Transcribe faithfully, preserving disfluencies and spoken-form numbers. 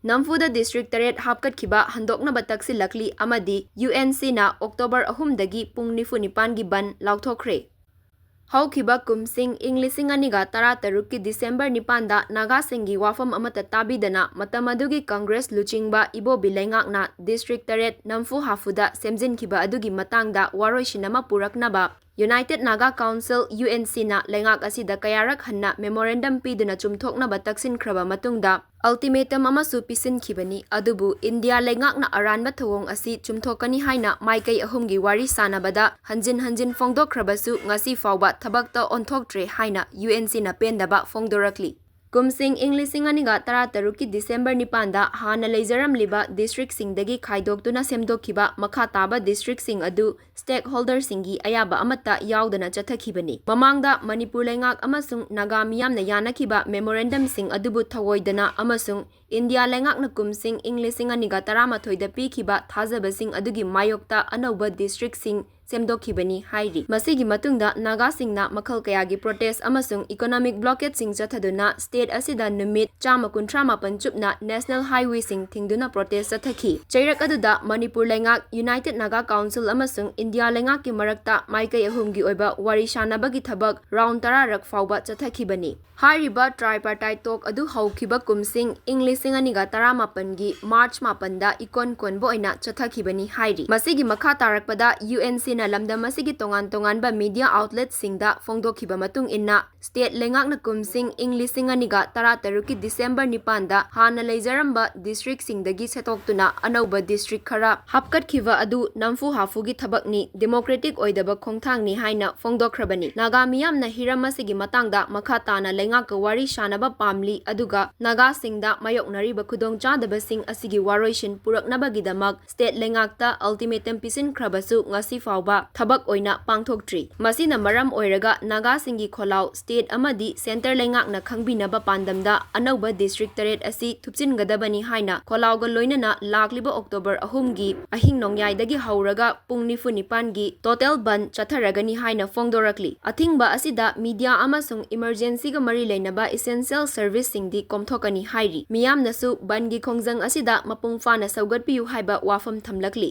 ꯅꯝꯐꯨꯗ district ꯇꯔꯦꯠ ꯍꯥꯞꯀꯠꯈꯤꯕ ꯍꯟꯗꯣꯛꯅꯕ ꯇꯛꯁꯤꯜꯂꯛꯂꯤ ꯑꯃꯗꯤ UNCꯅ October ꯑꯍꯨꯝꯗꯒꯤ ꯄꯨꯡ ꯅꯤꯐꯨ ꯅꯤꯄꯥꯟꯒꯤ ꯕꯟ ꯂꯥꯎꯊꯣꯛꯈ꯭ꯔꯦ꯫ ꯍꯧꯈꯤꯕ ꯀꯨꯝꯁꯤꯡ ꯏꯪ ꯂꯤꯁꯤꯡ ꯑꯅꯤꯒ ꯇꯔꯥꯇꯔꯨꯛꯀꯤ December ꯅꯤꯄꯥꯟꯗ ꯅꯥꯒꯥꯁꯤꯡꯒꯤ ꯋꯥꯐꯝ ꯑꯃꯠꯇ ꯇꯥꯕꯤꯗꯅ ꯃꯇꯝ ꯑꯗꯨꯒꯤ Congress ꯂꯨꯆꯤꯡꯕ ꯏꯕꯣꯕꯤ ꯂꯩꯉꯥꯛꯅ district ꯇꯔꯦꯠ ꯅꯝꯐꯨ ꯍꯥꯐꯨꯗ ꯁꯦꯝꯖꯤꯟꯈꯤꯕ ꯑꯗꯨꯒꯤ ꯃꯇꯥꯡꯗ ꯋꯥꯔꯣꯏꯁꯤꯟ ꯑꯃ ꯄꯨꯔꯛꯅꯕ United Naga Council, UNCꯅ ꯂꯩꯉꯥꯛ ꯑꯁꯤꯗ ꯀꯌꯥꯔꯛ ꯍꯟꯅ memorandum ꯄꯤꯗꯨꯅ ꯆꯨꯝꯊꯣꯛꯅꯕ ꯇꯛꯁꯤꯟꯈ꯭ꯔꯕ ꯃꯇꯨꯡꯗ, ultimatum ꯑꯃꯁꯨ ꯄꯤꯁꯤꯟꯈꯤꯕꯅꯤ꯫ ꯑꯗꯨꯕꯨ ꯏꯟꯗꯤꯌꯥ ꯂꯩꯉꯥꯛꯅ ꯑꯔꯥꯟꯕ ꯊꯧꯑꯣꯡ ꯑꯁꯤ ꯆꯨꯝꯊꯣꯛꯀꯅꯤ ꯍꯥꯏꯅ ꯃꯥꯏꯀꯩ ꯑꯍꯨꯝꯒꯤ ꯋꯥꯔꯤ ꯁꯥꯅꯕꯗ ꯍꯟꯖꯤꯟ ꯍꯟꯖꯤꯟ ꯐꯣꯡꯗꯣꯛꯈ꯭ꯔꯕꯁꯨ ꯉꯁꯤ ꯐꯥꯎꯕ ꯊꯕꯛꯇ ꯑꯣꯟꯊꯣꯛꯇ꯭ꯔꯦ ꯍꯥꯏꯅ UNCꯅ ꯄꯦꯟꯗꯕ ꯐꯣꯡꯗꯣꯔꯛꯂꯤ꯫ ꯀꯨꯝꯁꯤꯡ ꯏꯪ ꯂꯤꯁꯤꯡ ꯑꯅꯤꯒ ꯇꯔꯥꯇꯔꯨꯛꯀꯤ December ꯅꯤꯄꯥꯟꯗ ꯍꯥꯟꯅ ꯂꯩꯖꯔꯝꯂꯤꯕ districtꯁꯤꯡꯗꯒꯤ ꯈꯥꯏꯗꯣꯛꯇꯨꯅ ꯁꯦꯝꯗꯣꯛꯈꯤꯕ ꯃꯈꯥ ꯇꯥꯕ districtꯁꯤꯡ ꯑꯗꯨ stakeholderꯁꯤꯡꯒꯤ ꯑꯌꯥꯕ ꯑꯃꯠꯇ ꯌꯥꯎꯗꯅ ꯆꯠꯊꯈꯤꯕꯅꯤ꯫ ꯃꯃꯥꯡꯗ ꯃꯅꯤꯄꯨꯔ ꯂꯩꯉꯥꯛ ꯑꯃꯁꯨꯡ ꯅꯥꯒꯥ ꯃꯤꯌꯥꯝꯅ ꯌꯥꯅꯈꯤꯕ memorandumꯁꯤꯡ ꯑꯗꯨꯕꯨ ꯊꯧꯑꯣꯏꯗꯅ ꯑꯃꯁꯨꯡ ꯏꯟꯗꯤꯌꯥ ꯂꯩꯉꯥꯛꯅ ꯀꯨꯝꯁꯤꯡ ꯏꯪ ꯂꯤꯁꯤꯡ ꯑꯅꯤꯒ ꯇꯔꯥꯃꯥꯊꯣꯏꯗ ꯄꯤꯈꯤꯕ ꯊꯥꯖꯕꯁꯤꯡ ꯑꯗꯨꯒꯤ ꯃꯥꯌꯣꯛꯇ ꯑꯅꯧꯕ districtꯁꯤꯡ ꯁꯦꯝꯗꯣꯛꯈꯤꯕꯅꯤ ꯍꯥꯏꯔꯤ꯫ ꯃꯁꯤꯒꯤ ꯃꯇꯨꯡꯗ ꯅꯥꯒꯥꯁꯤꯡꯅ ꯃꯈꯜ ꯀꯌꯥꯒꯤ protest ꯑꯃꯁꯨꯡ economic blockadeꯁꯤꯡ ꯆꯠꯊꯗꯨꯅ state ꯑꯁꯤꯗ ꯅꯨꯃꯤꯠ ꯆꯥꯝꯃ ꯀꯨꯟꯊ꯭ꯔꯥ ꯃꯥꯄꯟ ꯆꯨꯞꯅ national highwayꯁꯤꯡ ꯊꯤꯡꯗꯨꯅ protest ꯆꯠꯊꯈꯤ꯫ ꯆꯩꯔꯛ ꯑꯗꯨꯗ ꯃꯅꯤꯄꯨꯔ ꯂꯩꯉꯥꯛ, United Naga Council ꯑꯃꯁꯨꯡ ꯏꯟꯗꯤꯌꯥ ꯂꯩꯉꯥꯛꯀꯤ ꯃꯔꯛꯇ ꯃꯥꯏꯀꯩ ꯑꯍꯨꯝꯒꯤ ꯑꯣꯏꯕ ꯋꯥꯔꯤ ꯁꯥꯅꯕꯒꯤ ꯊꯕꯛ round ꯇꯔꯥꯔꯛ ꯐꯥꯎꯕ ꯆꯠꯊꯈꯤꯕꯅꯤ꯫ ꯍꯥꯏꯔꯤꯕ tripartite talk ꯑꯗꯨ ꯍꯧꯈꯤꯕ ꯀꯨꯝꯁꯤꯡ ꯏꯪ ꯂꯤꯁꯤꯡ ꯑꯅꯤꯒ ꯇꯔꯥꯃꯥꯄꯟꯒꯤ March ꯃꯥꯄꯟꯗ ꯏꯀꯣꯟ ꯀꯣꯟꯕ ꯑꯣꯏꯅ ꯆꯠꯊꯈꯤꯕꯅꯤ ꯍꯥꯏꯔꯤ꯫ ꯃꯁꯤꯒꯤ ꯃꯈꯥ ꯇꯥꯔꯛꯄꯗ UNCꯅ ꯂꯝꯗꯝ ꯑꯁꯤꯒꯤ ꯇꯣꯉꯥꯟ ꯇꯣꯉꯥꯟꯕ media outletꯁꯤꯡꯗ ꯐꯣꯡꯗꯣꯛꯈꯤꯕ ꯃꯇꯨꯡ ꯏꯟꯅ, state ꯂꯩꯉꯥꯛꯅ ꯀꯨꯝꯁꯤꯡ ꯏꯪ ꯂꯤꯁꯤꯡ ꯑꯅꯤꯒ ꯇꯔꯥꯇꯔꯨꯛꯀꯤ December ꯅꯤꯄꯥꯟꯗ ꯍꯥꯟꯅ ꯂꯩꯖꯔꯝꯕ districtꯁꯤꯡꯗꯒꯤ ꯁꯦꯠꯇꯣꯛꯇꯨꯅ ꯑꯅꯧꯕ district ꯈꯔ ꯍꯥꯞꯀꯠꯈꯤꯕ ꯑꯗꯨ ꯅꯝꯐꯨ ꯍꯥꯐꯨꯒꯤ ꯊꯕꯛꯅꯤ, democratic ꯑꯣꯏꯗꯕ ꯈꯣꯡꯊꯥꯡꯅꯤ ꯍꯥꯏꯅ ꯐꯣꯡꯗꯣꯛꯈ꯭ꯔꯕꯅꯤ꯫ ꯅꯥꯒꯥ ꯃꯤꯌꯥꯝꯅ ꯍꯤꯔꯝ ꯑꯁꯤꯒꯤ ꯃꯇꯥꯡꯗ ꯃꯈꯥ ꯇꯥꯅ ꯂꯩꯉꯥꯛꯀ ꯋꯥꯔꯤ ꯁꯥꯅꯕ ꯄꯥꯝꯂꯤ, ꯑꯗꯨꯒ ꯅꯥꯒꯥꯁꯤꯡꯗ ꯃꯥꯌꯣꯛꯅꯔꯤꯕ ꯈꯨꯗꯣꯡꯆꯥꯗꯕꯁꯤꯡ ꯑꯁꯤꯒꯤ ꯋꯥꯔꯣꯏꯁꯤꯟ ꯄꯨꯔꯛꯅꯕꯒꯤꯗꯃꯛ state ꯂꯩꯉꯥꯛꯇ ultimatum ꯄꯤꯁꯤꯟꯈ꯭ꯔꯕꯁꯨ ꯉꯁꯤ ꯐꯥꯎꯕ ꯊꯕꯛ ꯑꯣꯏꯅ ꯄꯥꯡꯊꯣꯛꯇ꯭ꯔꯤ꯫ ꯃꯁꯤꯅ ꯃꯔꯝ ꯑꯣꯏꯔꯒ ꯅꯥꯒꯥꯁꯤꯡꯒꯤ ꯈꯣꯜꯂꯥꯎ state ꯑꯃꯗꯤ centre ꯂꯩꯉꯥꯛꯅ ꯈꯪꯕꯤꯅꯕ ꯄꯥꯟꯗꯝꯗ ꯑꯅꯧꯕ district ꯇꯔꯦꯠ ꯑꯁꯤ ꯊꯨꯞꯆꯤꯟꯒꯗꯕꯅꯤ ꯍꯥꯏꯅ ꯈꯣꯜꯂꯥꯎꯒ ꯂꯣꯏꯅꯅ ꯂꯥꯛꯂꯤꯕ October ꯑꯍꯨꯝꯒꯤ ꯑꯍꯤꯡ ꯅꯣꯡꯌꯥꯏꯗꯒꯤ ꯍꯧꯔꯒ ꯄꯨꯡ ꯅꯤꯐꯨ ꯅꯤꯄꯥꯟꯒꯤ total ꯕꯟꯗ ꯆꯠꯊꯔꯒꯅꯤ ꯍꯥꯏꯅ ꯐꯣꯡꯗꯣꯔꯛꯂꯤ꯫ ꯑꯊꯤꯡꯕ ꯑꯁꯤꯗ media ꯑꯃꯁꯨꯡ emergencyꯒ ꯃꯔꯤ ꯂꯩꯅꯕ essential serviceꯁꯤꯡꯗꯤ ꯀꯣꯝꯊꯣꯛꯀꯅꯤ ꯍꯥꯏꯔꯤ꯫ ꯃꯤꯌꯥꯝꯅꯁꯨ ꯕꯟꯗꯒꯤ ꯈꯣꯡꯖꯪ ꯑꯁꯤꯗ ꯃꯄꯨꯡ ꯐꯥꯅ ꯁꯧꯒꯠꯄꯤꯌꯨ ꯍꯥꯏꯕ ꯋꯥꯐꯝ ꯊꯝꯂꯛꯂꯤ꯫